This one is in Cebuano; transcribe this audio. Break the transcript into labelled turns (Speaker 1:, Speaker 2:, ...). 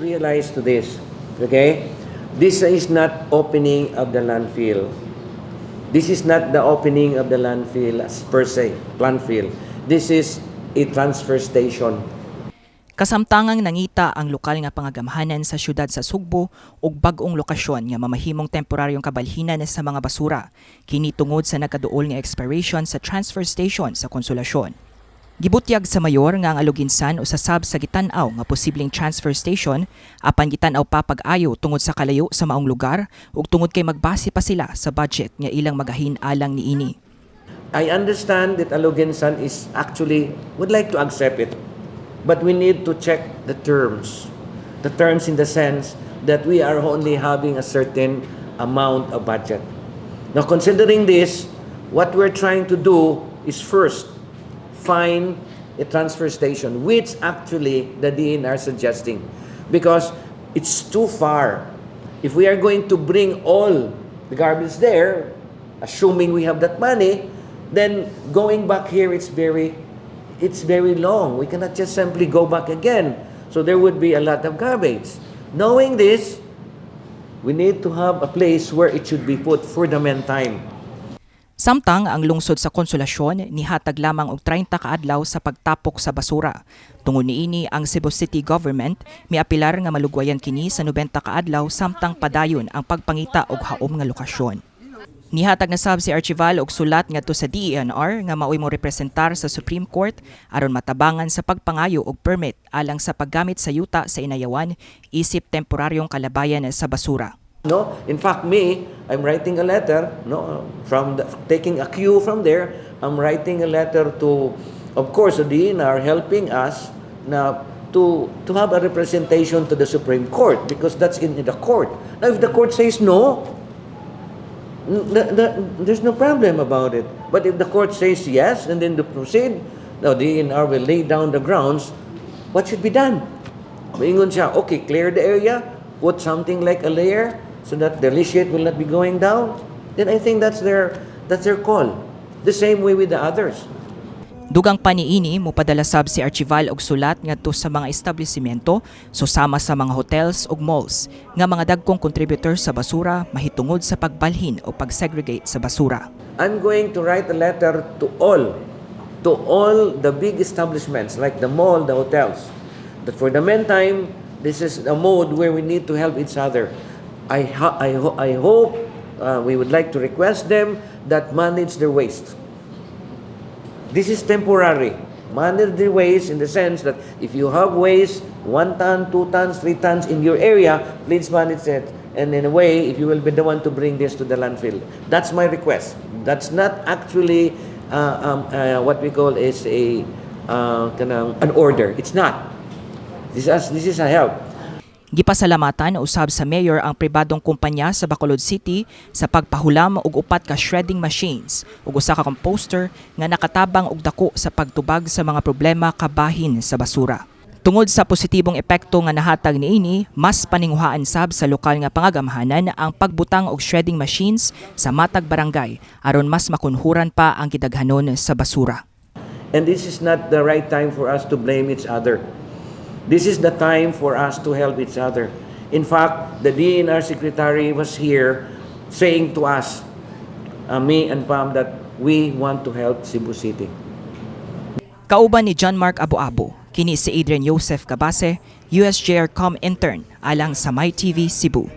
Speaker 1: Realize to this, okay? This is not opening of the landfill. This is not the opening of the landfill as per se, landfill. This is a transfer station.
Speaker 2: Kasamtangang nangita ang lokal nga pangagamhanan sa syudad sa Sugbo og bag-ong lokasyon nga mamahimong temporaryong kabalhinan sa mga basura. Kini tungod sa nagkaduol nga expiration sa transfer station sa Konsolasyon. Gibutyag sa mayor nga ang Aloguinsan usa sab sa gitan-aw nga posibleng transfer station, apan gitan-aw pa pag-ayo tungod sa kalayo sa maong lugar ug tungod kay magbase pa sila sa budget nga ilang magahin alang niini.
Speaker 1: I understand that Aloguinsan is actually would like to accept it. But we need to check the terms. The terms in the sense that we are only having a certain amount of budget. Now, considering this, what we're trying to do is first find a transfer station, which actually the DENR suggesting, because it's too far. If we are going to bring all the garbage there, assuming we have that money, then going back here, it's very long. We cannot just simply go back again. So there would be a lot of garbage. Knowing this, we need to have a place where it should be put for the meantime.
Speaker 2: Samtang ang lungsod sa Konsolasyon nihatag lamang og 30 ka adlaw sa pagtapok sa basura. Tungod niini, ang Cebu City Government miapilar nga malugwayan kini sa 90 ka adlaw samtang padayon ang pagpangita og haom nga lokasyon. Nihatag na sab si Archival og sulat ngadto sa DENR nga maoy mo representar sa Supreme Court aron matabangan sa pagpangayo og permit alang sa paggamit sa yuta sa Inayawan isip temporaryong kalabayan sa basura.
Speaker 1: No, in fact, me, I'm writing a letter. No, taking a cue from there, I'm writing a letter to, of course, the DENR helping us na to have a representation to the Supreme Court because that's in the court. Now, if the court says no, there's no problem about it. But if the court says yes and then to proceed, now DENR will lay down the grounds what should be done. Maingon siya, "Okay, clear the area, put something like a layer so that the leachate will not be going down." Then I think that's their call. The same way with the others.
Speaker 2: Dugang pa niini, mopadala sab si Archival og sulat ngadto sa mga establishmento susama sa mga hotels ug malls nga mga dagkong contributor sa basura mahitungod sa pagbalhin o pagsegregate sa basura.
Speaker 1: I'm going to write a letter to all the big establishments like the mall, the hotels, that for the meantime, this is a mode where we need to help each other. I hope we would like to request them that manage their waste. This is temporary. Manage the waste in the sense that if you have waste, 1 ton, 2 tons, 3 tons in your area, please manage it. And in a way, if you will be the one to bring this to the landfill. That's my request. That's not actually what we call is a kanang, an order. It's not. This is a help.
Speaker 2: Gipasalamatan usab sa mayor ang pribadong kumpanya sa Bacolod City sa pagpahulam og upat ka shredding machines ug usa ka composter nga nakatabang og dako sa pagtubag sa mga problema kabahin sa basura. Tungod sa positibong epekto nga nahatag niini, mas paninguhaan sab sa lokal nga pangagamhanan ang pagbutang og shredding machines sa matag barangay aron mas makunhuran pa ang gidaghanon sa basura.
Speaker 1: And this is not the right time for us to blame each other. This is the time for us to help each other. In fact, the DENR secretary was here saying to us, me and Pam, that we want to help Cebu City.
Speaker 2: Kauban ni John Mark Abuabo, kini si Adrian Joseph Cabase, USJR Com intern alang sa MyTV Cebu.